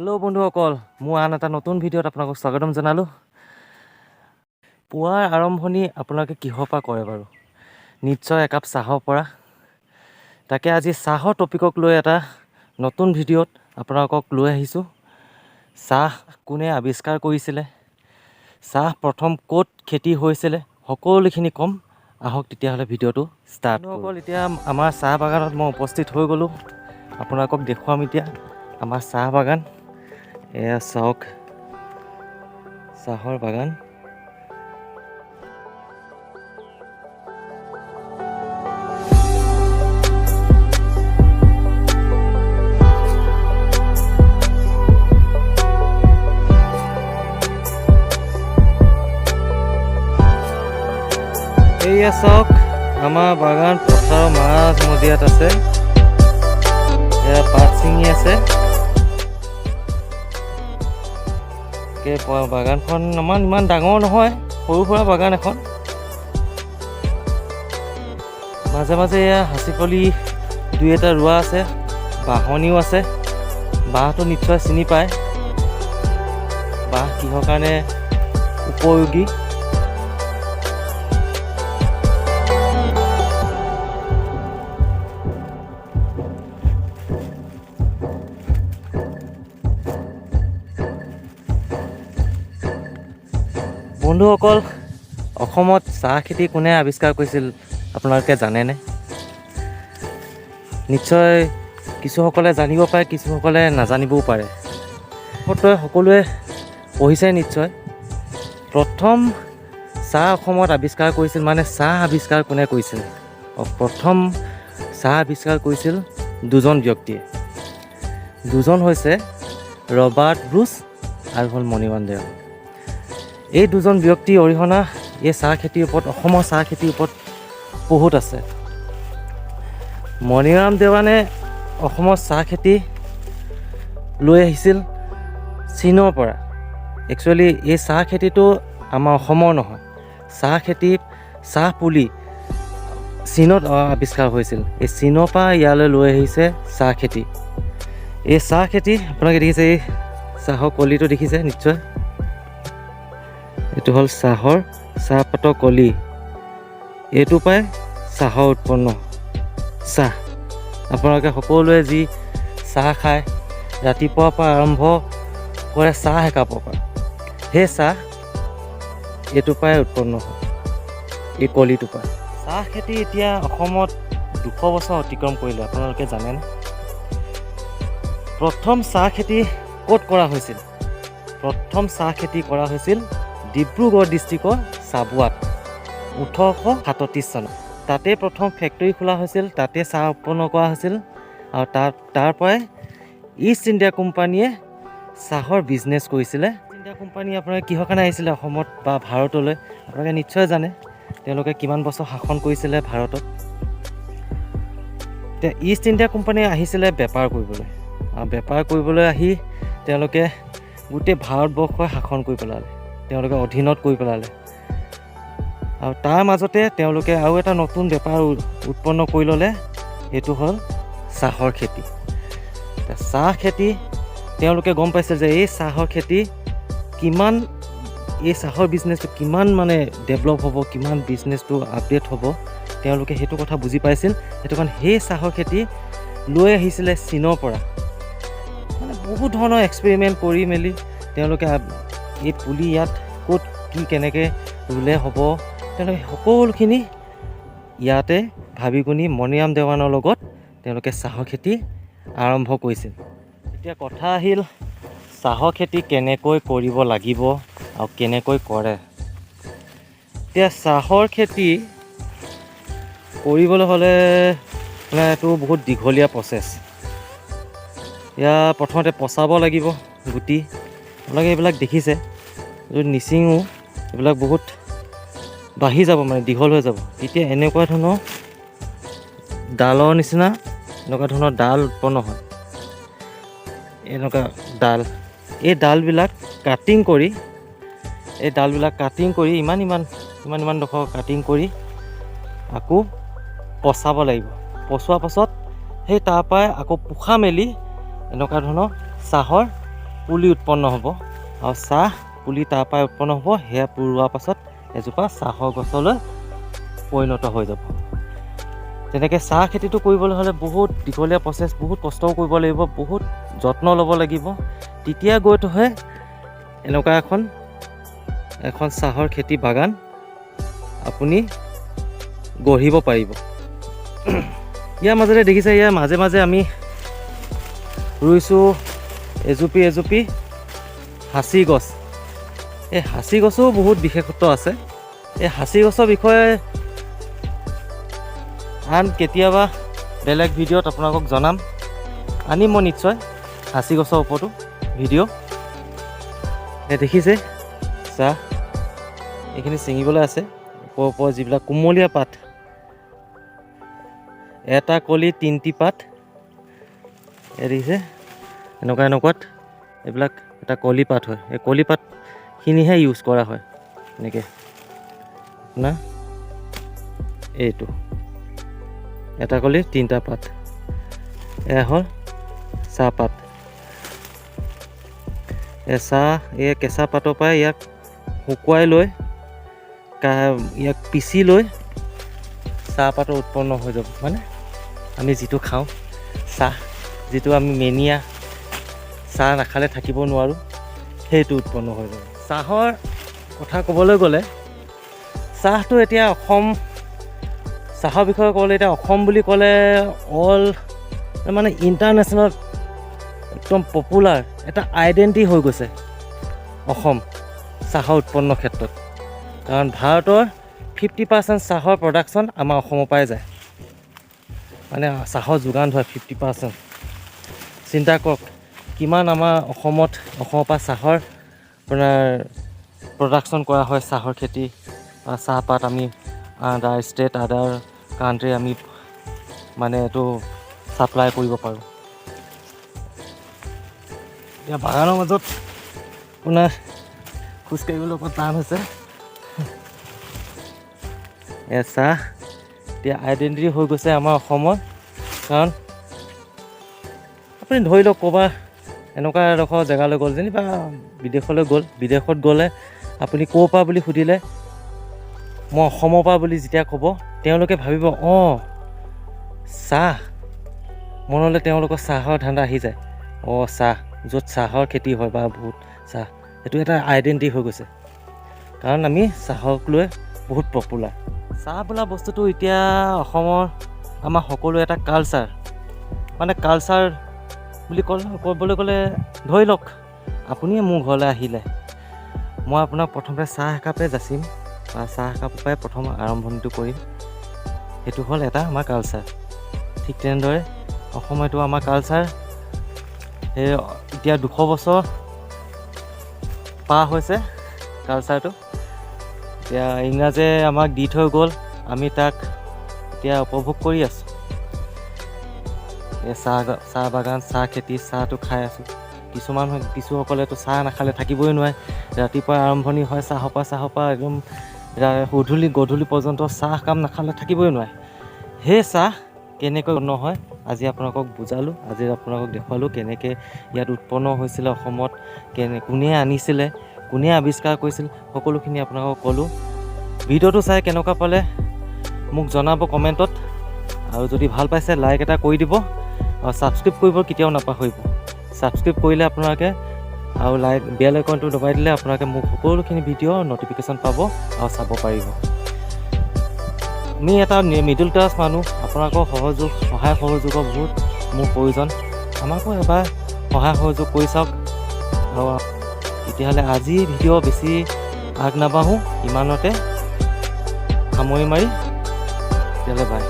Hello' বন্ধুসকল, মোৰ আন এটা নতুন ভিডিঅ'ত আপোনালোকক স্বাগতম জনালোঁ। পুৱাৰ আৰম্ভণি আপোনালোকে কিহৰ পৰা কৰে বাৰু? নিশ্চয় একাপ চাহৰ পৰা। তাকে আজি চাহৰ টপিকক লৈ এটা নতুন ভিডিঅ'ত আপোনালোকক লৈ আহিছোঁ। চাহ কোনে আৱিষ্কাৰ কৰিছিলে, চাহ প্ৰথম ক'ত খেতি হৈছিলে, সকলোখিনি ক'ম। আহক তেতিয়াহ'লে ভিডিঅ'টো ষ্টাৰ্ট। বন্ধুসকল, এতিয়া আমাৰ চাহ বাগানত মই উপস্থিত হৈ গ'লোঁ। আপোনালোকক দেখুৱাম এতিয়া আমাৰ চাহ বাগান। এয়া চাওক, চাহৰ বাগান। এয়া চাওক, আমাৰ বাগান পথাৰৰ মাজ মজিয়াত আছে। এয়া পাত ছিঙি আছে। বাগানখন ইমান ইমান ডাঙৰ নহয়, সৰু সুৰা বাগান এখন। মাজে মাজে এয়া সাঁচিপুলি দুই এটা ৰোৱা আছে, বাঁহনিও আছে। বাঁহটো নিশ্চয় চিনি পায়, বাঁহ কিহৰ কাৰণে উপযোগী। বন্ধুসকল, অসমত চাহ খেতি কোনে আৱিষ্কাৰ কৰিছিল আপোনালোকে জানেনে? নিশ্চয় কিছুসকলে জানিব পাৰে, কিছুসকলে নাজানিবও পাৰে। পত্ৰই সকলোৱে পঢ়িছে নিশ্চয়। প্ৰথম চাহ অসমত আৱিষ্কাৰ কৰিছিল, মানে চাহ আৱিষ্কাৰ কোনে কৰিছিল? প্ৰথম চাহ আৱিষ্কাৰ কৰিছিল দুজন ব্যক্তিয়ে। দুজন হৈছে ৰবাৰ্ট ব্ৰুচ আৰু হ'ল মণিৰাম দেৱান। এই দুজন ব্যক্তিৰ অৰিহণা এই চাহ খেতিৰ ওপৰত, অসমৰ চাহ খেতিৰ ওপৰত বহুত আছে। মণিৰাম দেৱানে অসমৰ চাহ খেতি লৈ আহিছিল চীনৰ পৰা। একচুৱেলি এই চাহ খেতিটো আমাৰ অসমৰ নহয়। চাহ খেতি, চাহ পুলি চীনত আৱিষ্কাৰ হৈছিল। এই চীনৰ পৰা ইয়ালৈ লৈ আহিছে চাহ খেতি। এই চাহ খেতি আপোনালোকে দেখিছে, এই চাহৰ কলিটো দেখিছে নিশ্চয়। এইটো হ'ল চাহৰ চাহপাতৰ কলি। এইটো পৰাই চাহৰ উৎপন্ন চাহ। আপোনালোকে সকলোৱে যি চাহ খায়, ৰাতিপুৱাৰ পৰা আৰম্ভ কৰে চাহ একাপৰ পৰা, সেই চাহ এইটোৰ পৰাই উৎপন্ন হয়, এই কলিটোৰ পৰা। চাহ খেতি এতিয়া অসমত 200 বছৰ অতিক্ৰম কৰিলে, আপোনালোকে জানেনে? প্ৰথম চাহ খেতি ক'ত কৰা হৈছিল? প্ৰথম চাহ খেতি কৰা হৈছিল ডিব্ৰুগড় ডিষ্ট্ৰিক্টৰ চাবুৱাত 1837 চনত। তাতে প্ৰথম ফেক্টৰী খোলা হৈছিল, তাতে চাহ উৎপন্ন কৰা হৈছিল আৰু তাৰ পৰাই ইষ্ট ইণ্ডিয়া কোম্পানীয়ে চাহৰ বিজনেছ কৰিছিলে। ইষ্ট ইণ্ডিয়া কোম্পানী আপোনালোকে কিহৰ কাৰণে আহিছিলে অসমত বা ভাৰতলৈ, আপোনালোকে নিশ্চয় জানে। তেওঁলোকে কিমান বছৰ শাসন কৰিছিলে ভাৰতত। এতিয়া ইষ্ট ইণ্ডিয়া কোম্পানী আহিছিলে বেপাৰ কৰিবলৈ আৰু বেপাৰ কৰিবলৈ আহি তেওঁলোকে গোটেই ভাৰতবৰ্ষই শাসন কৰি পেলালে, তেওঁলোকে অধীনত কৰি পেলালে। আৰু তাৰ মাজতে তেওঁলোকে আৰু এটা নতুন বেপাৰ উৎপন্ন কৰি ল'লে, সেইটো হ'ল চাহৰ খেতি। এতিয়া চাহ খেতি তেওঁলোকে গম পাইছে যে এই চাহৰ খেতি কিমান, এই চাহৰ বিজনেছটো কিমান মানে ডেভেলপ হ'ব, কিমান বিজনেছটো আপডেট হ'ব, তেওঁলোকে সেইটো কথা বুজি পাইছিল। সেইটো কাৰণে সেই চাহৰ খেতি লৈ আহিছিলে চীনৰ পৰা। মানে বহুত ধৰণৰ এক্সপেৰিমেণ্ট কৰি মেলি তেওঁলোকে এই পুলি ইয়াত ক'ত কি কেনেকৈ ৰুলে হ'ব, তেওঁলোকে সকলোখিনি ইয়াতে ভাবি গুণি মণিৰাম দেৱানৰ লগত তেওঁলোকে চাহৰ খেতি আৰম্ভ কৰিছিল। এতিয়া কথা আহিল, চাহৰ খেতি কেনেকৈ কৰিব লাগিব আৰু কেনেকৈ কৰে। এতিয়া চাহৰ খেতি কৰিবলৈ হ'লে মানে এইটো বহুত দীঘলীয়া প্ৰচেছ। ইয়াৰ প্ৰথমতে পচাব লাগিব গুটি। আপোনালোকে এইবিলাক দেখিছে, যদি নিচিঙো এইবিলাক বহুত বাঢ়ি যাব, মানে দীঘল হৈ যাব। তেতিয়া এনেকুৱা ধৰণৰ ডালৰ নিচিনা এনেকুৱা ধৰণৰ ডাল উৎপন্ন হয়। এনেকুৱা ডাল, এই ডালবিলাক কাটিং কৰি, এই ডালবিলাক কাটিং কৰি ইমান ইমান ইমান ইমান ডোখৰ কাটিং কৰি আকৌ পচাব লাগিব। পচোৱাৰ পাছত সেই তাৰ পৰাই আকৌ পোখা মেলি এনেকুৱা ধৰণৰ চাহৰ পুলি উৎপন্ন হ'ব আৰু চাহ পুলি তাৰ পৰাই উৎপন্ন হ'ব। সেয়া ৰোৱাৰ পাছত এজোপা চাহৰ গছলৈ পৰিণত হৈ যাব। তেনেকৈ চাহ খেতিটো কৰিবলৈ হ'লে বহুত দীঘলীয়া প্ৰচেছ, বহুত কষ্টও কৰিব লাগিব, বহুত যত্ন ল'ব লাগিব। তেতিয়া গৈ থৈহে এনেকুৱা এখন এখন চাহৰ খেতি বাগান আপুনি গঢ়িব পাৰিব। ইয়াৰ মাজতে দেখিছে, ইয়াৰ মাজে মাজে আমি ৰুইছোঁ এজুপি এজুপি সাঁচি গছ। এই সাঁচি গছো বহুত বিশেষত্ব আছে। এই সাঁচি গছৰ বিষয়ে আন কেতিয়াবা বেলেগ ভিডিঅ'ত আপোনালোকক জনাম, আনিম মই নিশ্চয় সাঁচি গছৰ ওপৰতো ভিডিঅ'। এই দেখিছে চাহ এইখিনি ছিঙিবলৈ আছে। ওপৰৰ ওপৰৰ যিবিলাক কুমলীয়া পাত, এটা কলি তিনিটি পাত, এই দেখিছে এনেকুৱা এনেকুৱাত এইবিলাক এটা কলি পাত হয়। এই কলি পাতখিনিহে ইউজ কৰা হয় এনেকৈ আপোনাৰ। এইটো এটা কলি তিনিটা পাত, এয়া হ'ল চাহপাত। এই চাহ, এই কেঁচা পাতৰ পৰাই ইয়াক শুকুৱাই লৈ ইয়াক পিচি লৈ চাহপাতৰ উৎপন্ন হৈ যাব। মানে আমি যিটো খাওঁ চাহ, যিটো আমি মেনিয়া চাহ নাখালে থাকিব নোৱাৰোঁ, সেইটো উৎপন্ন হৈ যাব। চাহৰ কথা ক'বলৈ গ'লে চাহটো এতিয়া অসম, চাহৰ বিষয়ে ক'লে এতিয়া অসম বুলি ক'লে অল মানে ইণ্টাৰনেশ্যনেল একদম পপুলাৰ এটা আইডেণ্টিটি হৈ গৈছে অসম চাহৰ উৎপন্ন ক্ষেত্ৰত। কাৰণ ভাৰতৰ 50% চাহৰ প্ৰডাকশ্যন আমাৰ অসমৰ পৰাই যায়, মানে চাহৰ যোগান ধৰে 50%। চিন্তা কৰক কিমান আমাৰ অসমৰ পৰা চাহৰ আপোনাৰ প্ৰডাকশ্যন কৰা হয়, চাহৰ খেতি বা চাহপাত আমি আদাৰ ষ্টেট, আদাৰ কাণ্ট্ৰি আমি মানে এইটো ছাপ্লাই কৰিব পাৰোঁ। এতিয়া বাগানৰ মাজত আপোনাৰ খোজকাঢ়িবলৈ অকণ টান হৈছে। এয়া চাহ এতিয়া আইডেণ্টিটি হৈ গৈছে আমাৰ অসমৰ। কাৰণ আপুনি ধৰি লওক ক'ৰবাত এনেকুৱা এডোখৰ জেগালৈ গ'ল, যেনিবা বিদেশলৈ গ'ল, বিদেশত গ'লে আপুনি ক'ৰ পৰা বুলি সুধিলে মই অসমৰ পৰা বুলি যেতিয়া ক'ব, তেওঁলোকে ভাবিব অঁ চাহ, মনলৈ তেওঁলোকৰ চাহৰ ধান্দা আহি যায়। অঁ চাহ, য'ত চাহৰ খেতি হয় বা বহুত চাহ, সেইটো এটা আইডেণ্টিটি হৈ গৈছে। কাৰণ আমি চাহক লৈ বহুত পপুলাৰ। চাহ বোলা বস্তুটো এতিয়া অসমৰ আমাৰ সকলো এটা কালচাৰ, মানে কালচাৰ বুলি ক'লে ক'বলৈ গ'লে ধৰি লওক আপুনিয়ে মোৰ ঘৰলৈ আহিলে মই আপোনাক প্ৰথমতে চাহ একাপে যাচিম বা চাহ একাপৰ পৰাই প্ৰথম আৰম্ভণিটো কৰিম। সেইটো হ'ল এটা আমাৰ কালচাৰ। ঠিক তেনেদৰে অসম এইটো আমাৰ কালচাৰ। সেই এতিয়া 200 বছৰ পাৰ হৈছে কালচাৰটো। এতিয়া ইংৰাজে আমাক দি থৈ গ'ল, আমি তাক এতিয়া উপভোগ কৰি আছোঁ। এই চাহ চাহ বাগান, চাহ খেতি, চাহটো খাই আছোঁ। কিছুমান কিছুসকলেতো চাহ নাখালে থাকিবই নোৱাৰে। ৰাতিপুৱা আৰম্ভণি হয় চাহৰ পৰা, চাহৰ পৰা একদম গধূলি গধূলি পৰ্যন্ত চাহ কাপ নাখালে থাকিবই নোৱাৰে। সেই চাহ কেনেকৈ নহয় আজি আপোনালোকক বুজালোঁ, আজি আপোনালোকক দেখুৱালোঁ কেনেকৈ ইয়াত উৎপন্ন হৈছিলে অসমত, কোনে আনিছিলে, কোনে আৱিষ্কাৰ কৰিছিল, সকলোখিনি আপোনালোকক ক'লোঁ। ভিডিঅ'টো চাই কেনেকুৱা পালে মোক জনাব কমেণ্টত, আৰু যদি ভাল পাইছে লাইক এটা কৰি দিব আৰু ছাবস্ক্ৰাইব কৰিব কেতিয়াও নাপাহৰিব। ছাবস্ক্ৰাইব কৰিলে আপোনালোকে আৰু লাইক বেল আইকনটো দবাই দিলে আপোনালোকে মোক সকলোখিনি ভিডিঅ' ন'টিফিকেশ্যন পাব আৰু চাব পাৰিব। আমি এটা মিডল ক্লাছ মানুহ, আপোনালোকৰ সহযোগ সহায় সহযোগৰ বহুত মোৰ প্ৰয়োজন। আমাকো এবাৰ সহায় সহযোগ কৰি চাওক। আৰু তেতিয়াহ'লে আজি ভিডিঅ' বেছি আগ নাবাঢ়োঁ, ইমানতে সামৰি মাৰি তেতিয়াহ'লে বাই।